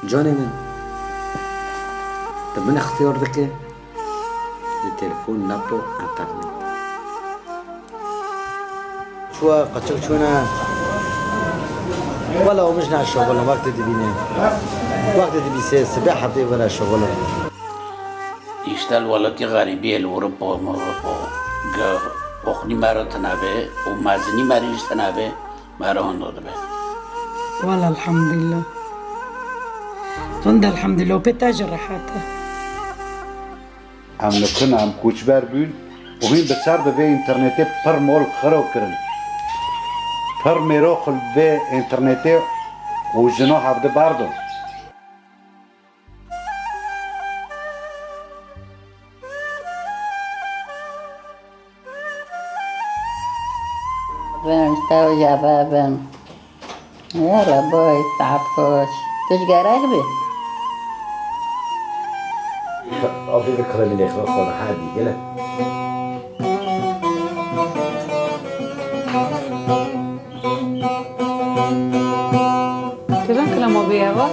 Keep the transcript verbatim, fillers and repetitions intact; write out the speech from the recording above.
Canê min, tu min ixtiyar dike li telefon, lapo, internet. Çûwa qeçik çûne. Wela û min jî naşixulin, wextê dibîne. Wextê dibîse, sibê hetê were şixulin. Îşte li welatî xerîbiyê, li Ewropa, Ewropa, ge oxnî me re tune be û mezinî me re jî tune be, me re hunda dibe. Wela elhamdulillah. Hunda elhamdulillah, pê te jî rehet e. Em li ku ne, em koçber bûn û hîn bi ser de vê înternetê pir mol xiro kirin. Pir mêro xwe li vê înternetê û jino hevdi berdin. Bin, tev jê bibin. Yala boy, saet xweş. Tu ji gerek bî. Avê bi kilemînê xwe xwe herdî gele. Kevin kilema bê eva?